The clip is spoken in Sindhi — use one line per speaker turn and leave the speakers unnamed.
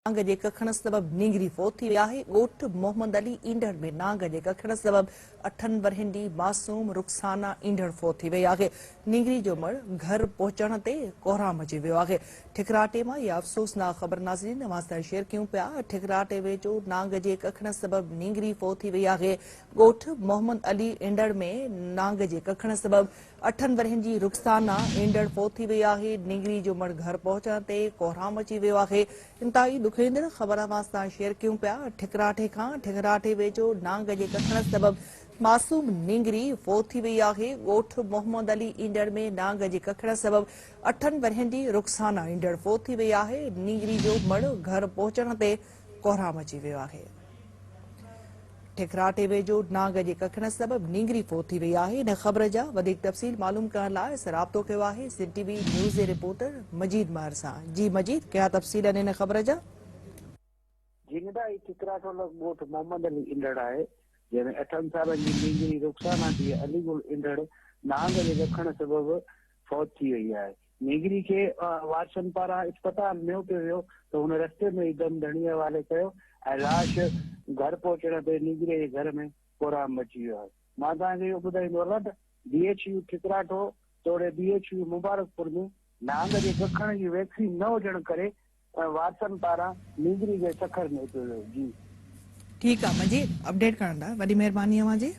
نانگ جي ڪکڻ سبب نينگري فوت ٿي وئي آهي، ڳوٺ محمد علي اينڍڙ ۾ نانگ جي ڪکڻ سبب اٺن ورهين جي معصوم رخسانه اينڍڙ فوت ٿي وئي آهي، نينگري جو مڙهه گهر پهچڻ تي ڪهرام مچي ويو آهي، ٺڪراٽي مان اها افسوسناڪ خبر ناظرين اوهان سان شيئر ڪيون پيا، ٺڪراٽي ويجهو نانگ جي ڪکڻ سبب نينگري فوت ٿي وئي آهي، ڳوٺ محمد علي اينڍڙ ۾ نانگ جي ڪکڻ سبب اٺن ورهين جي رخسانه اينڊڙ فوت ٿي وئي آهي، نينگري جو مڙهه گهر پهچڻ تي ڪهرام اچي ويو آهي، انتهائي ڏکوئيندڙ خبر اوهان سان شيئر ڪيون پيا، ٺڪراٺي کان ٺڪراٺي ويجهو نانگ جي ڪکڻ سبب معصوم نينگري فوت ٿي وئي آهي، ڳوٺ محمد علي اينڊڙ ۾ نانگ جي ڪکڻ سبب اٺن ورهين جي رخسانه اينڊڙ فوت ٿي وئي آهي، نينگري جو مڙهه گهر پهچڻ تي ڪهرام اچي ويو آهي. ٺڪراٽي ويجهو نانگ جي ڪکڻ سبب نينگري فوت ٿي وئي آهي. ان خبر جا وڌيڪ تفصيل معلوم ڪرڻ لاء اسان رابطو ڪيو آهي سنڌ ٽي وي نيوز جي رپورٽر مجيد مهر سان. جي مجيد ڪهڙا تفصيل آهن ان خبر جا؟
جي ندا هي ٺڪراٺو لڳ ڳوٺ محمد علي انڍڙ آهي جنهن ۾ اٺن سالن جي نينگري رخسانه ڌيء علي گل انڍڙ نانگ جي ڪکڻ سبب فوت ٿي وئي آهي. نينگري کي وارثن پاران اسپتال نيو پيو ويو ته هن رستي ۾ ئي دم ڌڻيء حوالي ڪيو ۽ لاش گهر پهچڻ تي نينگريء جي گهر ۾ ڪهرام مچي ويو آهي. مان توهان کي اهو ٻڌائيندو هلان ته بي ايڇ يو ٺڪراٺو توڙي بي ايڇ يو مبارڪپور ۾ نانگ جي ڪکڻ جي ويڪسين نه هجڻ ڪري وارثن پاران نينگري کي سکر نيو پيو ويو. جي.
ٺيڪ آ مجيد اپڊيٽ ڪرڻ لاء وڏي مهرباني اوهان جي.